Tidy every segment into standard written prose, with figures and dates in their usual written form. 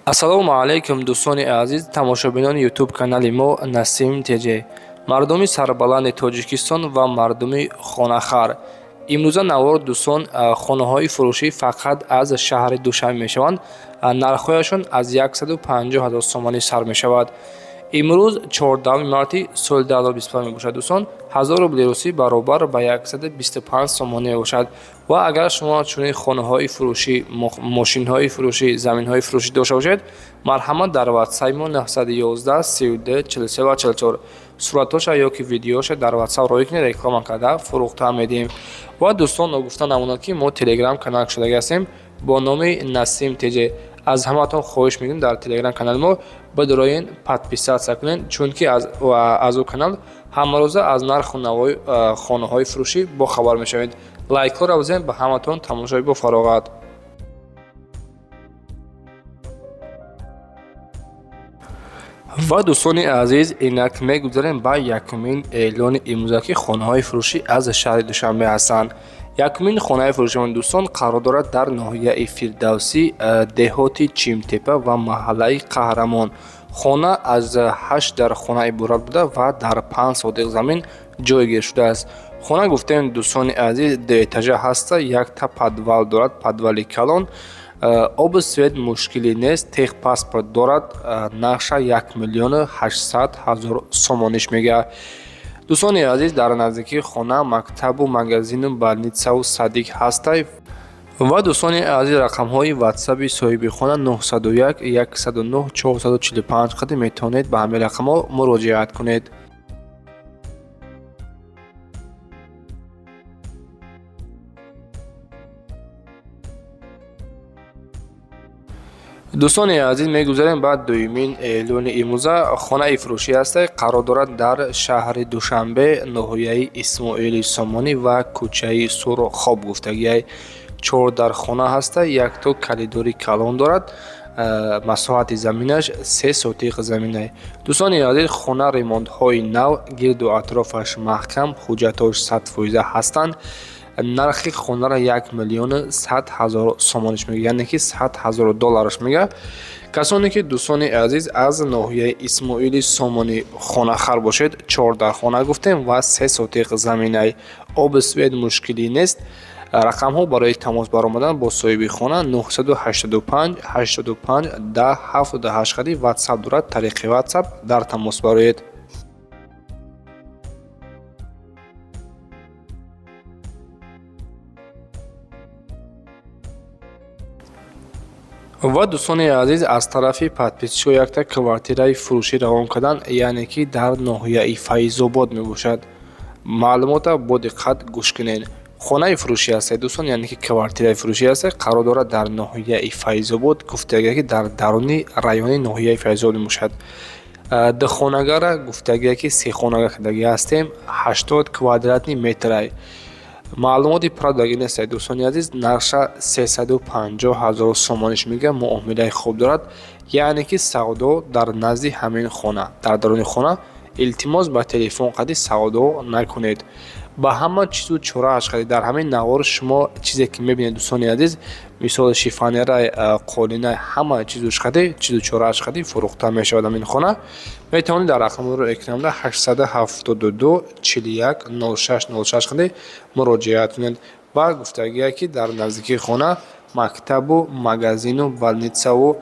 Ассалому алайкум, дӯстони азиз, тамошобинони Ютуб канали мо Насим ТЖ, мардуми сарбаланди Тоҷикистон ва мардуми хонахар. Имрӯза навор, дӯстон, хонаҳои фурӯшӣ фақат аз шаҳри Душанбе мешаванд. Нархҳояшон аз 150 ҳазор сомонӣ сар мешавад. Имрӯз 14 марти соли 2025 мебошад, дӯстон. 1000 рубли русӣ баробар ба 125 сомонӣ мебошад. Ва агар шумо чунин хонаҳои фурӯшӣ, мошинҳои фурӯшӣ, заминҳои фурӯшӣ дошта бошед, марҳамат, дар ватсапи мо 911 32 43 ва 44 суратҳоша ё ки видеоша дар ватсап роҳӣ кунед, реклама карда фурӯхта медиҳем. Ва дӯстон, ногуфта намонад, ки мо телеграм канал кушодаги ҳастем бо номи Насим ТЖ. Аз ҳамаатон хоҳиш мекунем, дар телеграм канали мо бидроен, подписаться кунед, чунки аз ӯ канал ҳамарӯза аз нарху навои хонаҳои фурӯшӣ бохабар мешавед. Лайкҳоро бизанед. Ба ҳаматон тамошои бофароғат. Ва дӯстони азиз, инак мегузарем ба якумин эълони имрӯза, ки хонаҳои фурӯшӣ аз шаҳри Душанбе ҳастанд. Якумин хонаи фурӯшимон, дӯстон, қарор дорад дар ноҳияи Фирдавсӣ, деҳоти Чимтепа ва маҳаллаи Қаҳрамон. Хона аз ҳашт дархона иборат буда ва дар 5 сотиқ замин ҷойгир шудааст. Хона, гуфтем, дӯстони азиз, дуэтажа ҳаста, якта подвал дорад, подвали калон. Обу свет мушкилӣ нест, техпаспорт дорад. Нархша 1 800 000 сомониш мегӯяд. Дӯстони азиз, дар наздикии хона мактабу магазину больницаву садик ҳастай. Ва дӯстони азиз, рақамҳои ватсаби соҳиби хона 901 109 445 қади метавонед ба ҳамин рақамҳо муроҷиат кунед. Дӯстони азиз, мегузарем ба дуюмин эълони имрӯза. Хонаи фурӯшӣ ҳаста, қарор дорад дар шаҳри Душанбе, ноҳияи Исмоили Сомонӣ ва кӯчаи Сурхоб гуфтагиай. Чордархона ҳаста, якто калидори калон дорад. Масоҳати заминаш 3 сотиқ заминай. Дӯстони азиз, хона ремонтҳои нав, гирду атрофаш маҳкам, ҳуҷҷатҳош 100% ҳастанд. Нархи хонаро 1 100 000 сомониш мегӯяд, яъне ки 100 000 доллараш мегӯяд. Касоне ки, дӯстони азиз, аз ноҳияи Исмоили Сомонӣ хонахар бошед, чордархона гуфтем ва 3 сотиқ заминай, обу свет мушкилӣ нест. Рақамҳо барои тамос баромадан бо соҳиби хона 985 85 10 78 қади ватсап дорад, тариқи ватсап дар тамос бароед. Ва дӯстони азиз, аз тарафи подписчиҳо якта квартираи фурӯшӣ равон карданд, яъне ки дар ноҳияи Файзобод мебошад. Маълумота бо диққат гӯш кунед. Хонаи фурӯшӣ ҳастед, дӯстон, яъне ки квартираи фурӯшӣ ҳастед, қарор дорад дар ноҳияи Файзобод, гуфтагия ки дар даруни райони ноҳияи Файзобод мебошад. Духонагара гуфтагия ки сехонага кардагӣ ҳастем, 80 квадратный метрай. Маълумоти пурра додагӣ нестед, дӯстони азиз. Нархша 350 000 сомониш мегӯяд, муомилаи хуб дорад, яъне ки савдо дар назди ҳамин хона, дар даруни хона. Илтимос, ба телефон қади савдо накунед. Ба ҳама чизу чорааш қади дар ҳамин навор шумо чизе ки мебинед, дӯстони азиз, мисоли шифоньерай, қолинай, ҳама чизуш қади, чизу чорааш қади фурӯхта мешавад ҳамин хона. Метавонед дар рақамҳоро экранда 872 41 06 06 қади муроҷиат кунед. Ва гуфтагие ки дар наздикии хона мактабу магазину больницаву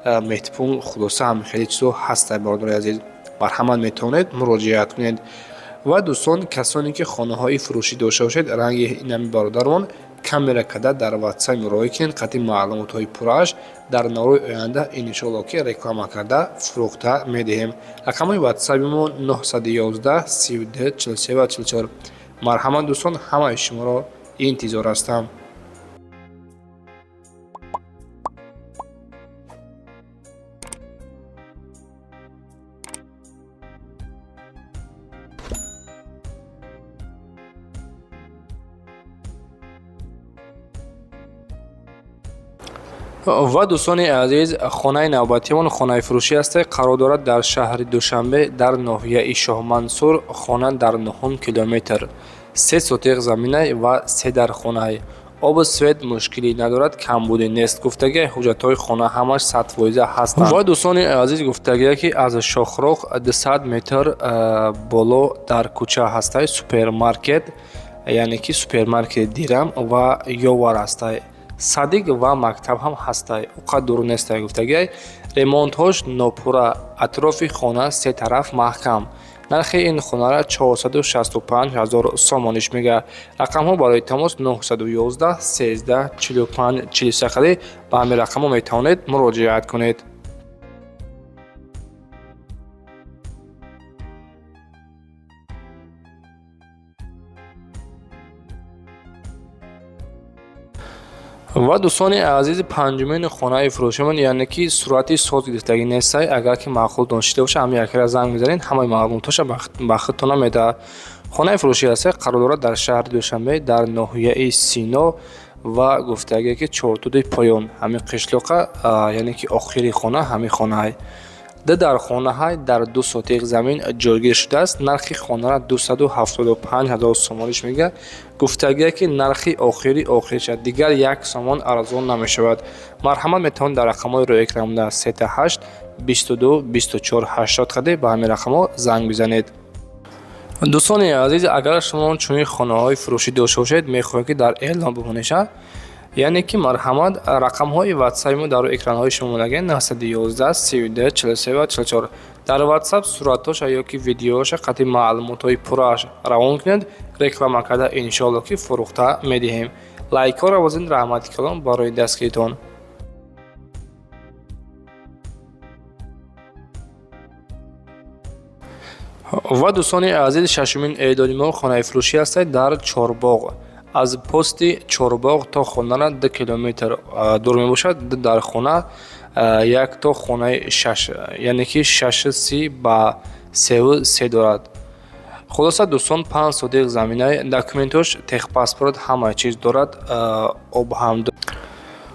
медпункт, хулоса, ҳамин хеле чизо ҳастанд. Бародари азиз, марҳамат, метавонед муроҷиат кунед. Ва дӯстон, касоне ки хонаҳои фурӯшӣ дошта бошед, ранги инами бародармон, камера карда дар ватсап роҳӣ кунед қатъи маълумотҳои пуррааш, дар наврои оянда иншоалло ки реклама карда фурӯхта медиҳем. Рақамҳои ватсаби мо 911 32 43 ва 44. Марҳамат, дӯстон, ҳамаи шуморо интизор ҳастам. Ва дӯстони азиз, хонаи навбатиамон хонаи фурӯшӣ ҳаста, қарор дорад дар шаҳри Душанбе, дар ноҳияи Шоҳмансур, хона дар нуҳум километр, 3 сотиқ заминай ва се дархонай. Обу свет мушкилӣ надорад, камбудӣ нест гуфтагия. Ҳуҷҷатҳои хона ҳамаш 100% ҳастанд. Ва дӯстони азиз, гуфтагия, ки аз шохроҳ 200 метр боло дар кӯча ҳастай супермаркет, яъне ки супермаркети Дирам ва Ёвар ҳастай, садик ва мактаб ҳам ҳастай, ӯ қад дур нестай гуфтагиай. Ремонтҳош нопурра, атрофи хона се тараф маҳкам. Нархи ин хонара 465 ҳазор сомониш мега. Рақамҳо барои тамос 911 13 45 43 қади. Ба ҳамин рақамҳо метавонед муроҷиат кунед. Ва дӯстони азизи, панҷумин хонаи фурӯшамон, яъне ки сурати соз гирифтагӣ нестай. Агар ки маъқултон шида боша, ҳамин якра занг мезанед, ҳамаи маълумотҳоша ба худтона медиҳад. Хонаи фурӯшӣ ҳастай, қарор дорад дар шаҳри Душанбе, дар ноҳияи Сино ва гуфтагие, ки Чортуди поён, ҳамин қишлоқа, яъне ки охири хона ҳамин хонаҳай. Ду дар хонаҳай, дар 2 сотиқ замин ҷойгир шудааст. Нархи хонара 275 ҳазор сомониш мега. Гуфтагие, ки нархи охири охир шад, дигар як сомон арзон намешавад. Марҳамат, метавонед дар рақамҳои рӯи экран монда 38 22 24 80 қади ба ҳамин рақамҳо занг бизанед. Дӯстони азиз, агар шумо чунин хонаҳои фурӯшӣ дошта бошед, мехоҳед, ки дар эълон бимонеша, яъне ки марҳамат, рақамҳои ватсапи мо дар рӯи экранҳои шумо мондаги: 911 32 43 ва 44. Дар ватсап суратҳоша ё ки видеоша қатъи маълумотҳои пуррааш равон кунед, реклама карда, иншоалло, ки фурӯхта медиҳем. Лайкҳоро бозин. Раҳмати калон барои дастгиритон. Ва дӯстони азиз, шашумин эълони мо хонаи фурӯшӣ ҳастад дар Чорбоғ. Аз пости Чорбоғ то хонара 2 километр дур мебошад. Дар хона як то хонаи шаш, яъне ки 6,30 ба 3,3 дорад. Хулоса, дӯстон, 5 сотиқ заминаи, документош, техпаспорт, ҳама чиз дорад, об ҳам.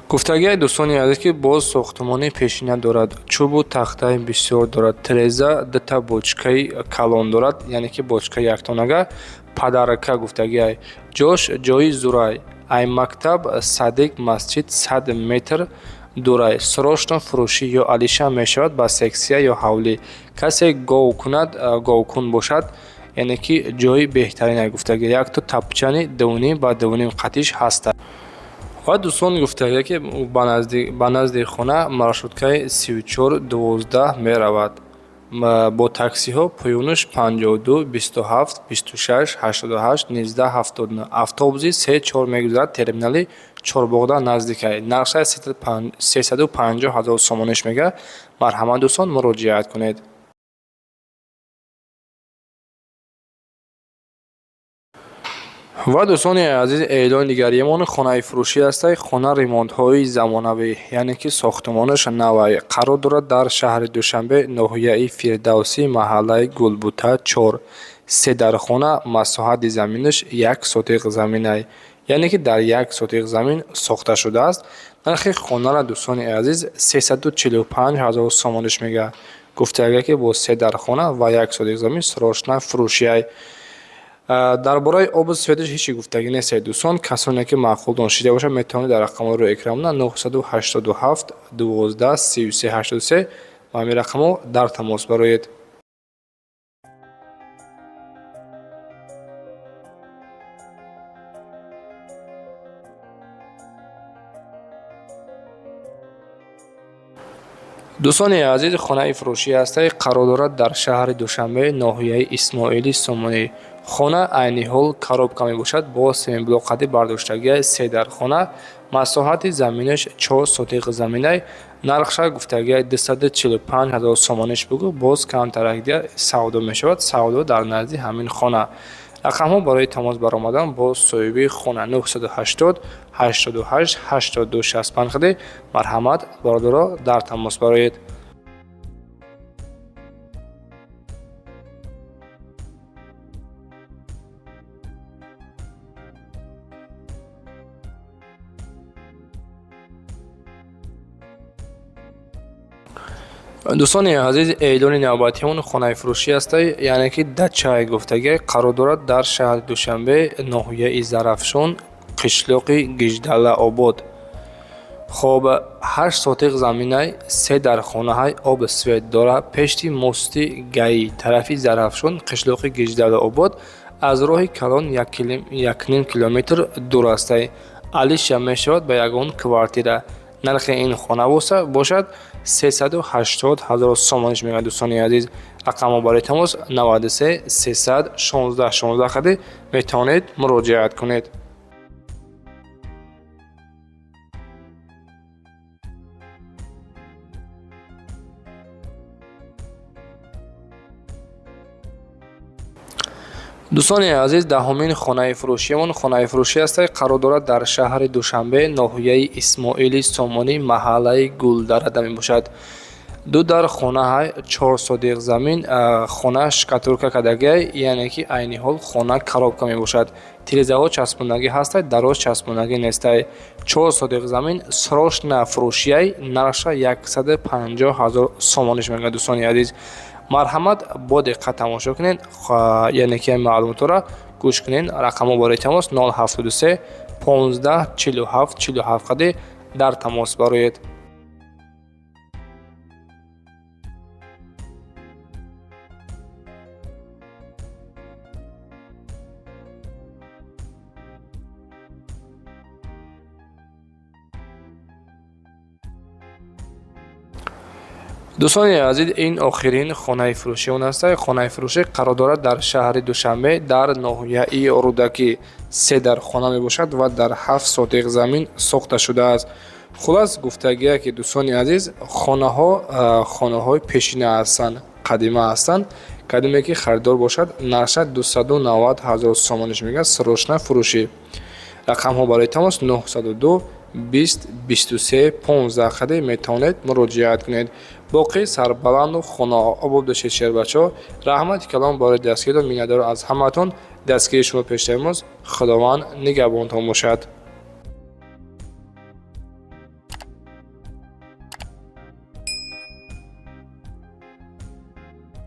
Гуфтагиай, дӯстони азиз, ки боз сохтмони пешина дорад, чӯбу тахтаи бисёр дорад, тиреза дута бочкаи калон дорад, яъне ки бочкаи яктонага падарка гуфтагиай. Ҷош ҷои зурай, ай мактаб, садик, масҷид 100 метр дурай. Срочно фурӯшӣ ё алиша мешавад ба сексия ё ҳавлӣ. Касе гов кунад, говкун бошад, яъне ки ҷои беҳтаринай гуфтагӣ. Якто тапчани 2,5 ба 2,5 қатиш ҳаста. Ва дӯстон, гуфтагӣ, ки ба назди хона маршруткаи 34 12 меравад. Бо таксиҳо поёнаш 52 27 26 88 19 79. Автобуси 3-4 мегузарад, терминали Чорбоғда наздикай. Нархшай 350 ҳазор сомониш мега. Марҳамат, дӯстон, муроҷиат кунед. Ва дӯстони азиз, эълони дигариамон хонаи фурӯшӣ ҳастай. Хона ремонтҳои замонавӣ, яъне ки сохтмонаш навай, қарор дорад дар шаҳри Душанбе, ноҳияи Фирдавсӣ, маҳаллаи Гулбута 4. Се дархона, масоҳати заминаш 1 сотиқ заминай, яъне ки дар 1 сотиқ замин сохта шудааст. Нархи хонара, дӯстони азиз, 345 ҳазор сомониш мега. Гуфтага, ки бо се дархона ва 1 сотиқ замин срочно фурӯшиай. Дар бораи обу светиш ҳечи гуфтагӣ нестед. Дӯстон, касоне ки маъқултон шида бошад, метавонед дар рақамҳои рӯи экран 987 12 33 83 ба ҳамин рақамҳо дар тамос бароед. Дӯстони азиз, хонаи фурӯшӣ ҳастай, қарор дорад дар шаҳри Душанбе, ноҳияи Исмоили Сомонӣ. Хона айни ҳол коробка мебошад, бо семиблок қади бардоштагиай. Се дар хона, масоҳати заминаш 4 сотиқ заминай. Нархша гуфтагиай 245 ҳазор сомониш бугӯ, боз камтарак дия савдо мешавад. Савдо дар назди ҳамин хона. Рақамҳо барои тамос баромадан бо соҳиби хона 980 88 82 65 қади. Марҳамат, бародаро, дар тамос бароед. Дӯстони азиз, эълони навбатиамон хонаи фурӯшӣ ҳастай, яъне ки дачаи гуфтагӣ, қарор дорад дар шаҳри Душанбе, ноҳияи Зарафшон, Қишлоқи Гиждалаобод. Хоб, 8 сотиқ заминай, се дар хонаҳай, об свет дора, пешти мости гаи тарафи Зарафшон, қишлоқи Гиждалаобод, аз роҳи калон 1,5 километр дур астай. Алиша мешавад ба ягон квартира. Нархи ин хона бошад 380 ҳазор сомониш мегӯяд, дӯстони азиз. Рақамҳо барои тамос 93 300 16 16 қади метавонед муроҷиат кунед. Дӯстони азиз, 10-умин хонаи фурӯшиамон хонаи фурӯшӣ аст, қарор дорад дар шаҳри Душанбе, ноҳияи Исмоили Сомонӣ, маҳаллаи Гулдарада мебошад. Ду дар хонаҳай, 4 сотиқ замин, хона штукатурка кардагиай, яъне ки айни ҳол хона коробка мебошад. Тирезаҳо часпондагӣ ҳастай, дароз часпондагӣ нестай. 4 сотиқ замин, срочно фурӯшиай, нархша 150 ҳазор сомониш мегӯяд, дӯстони азиз. Марҳамат, бо диққат тамошо кунед, яъне ки маълумотҳоро гӯш кунед. Рақамҳо барои тамос 073 15 47 47 қади дар тамос бароед. Дӯстони азиз, ин охирин хонаи фурӯши он аст. Хонаи фурӯшӣ қарор дорад дар шаҳри Душанбе, дар ноҳияи Рӯдакӣ, се дар хона мебошад ва дар 7 сотиқ замин сохта шудааст. Хулас, гуфтагие ки, дӯстони азиз, хонаҳо хонаҳои пешина ҳастанд, қадима ҳастанд. Кадоме ки харидор бошад, нархша 290 ҳазор сомониш мегӯяд, срочно фурӯшӣ. Рақамҳо барои тамос 902 20 23 15 қади метавонед муроҷиат кунед. Боқӣ сарбаланду хонаобод бошед, шербачаҳо. Раҳмати калом барои дастгиритон, миннатдор аз ҳамаатон. Дастгири шумо пештаи мост. Худованд нигаҳбонтон бошад.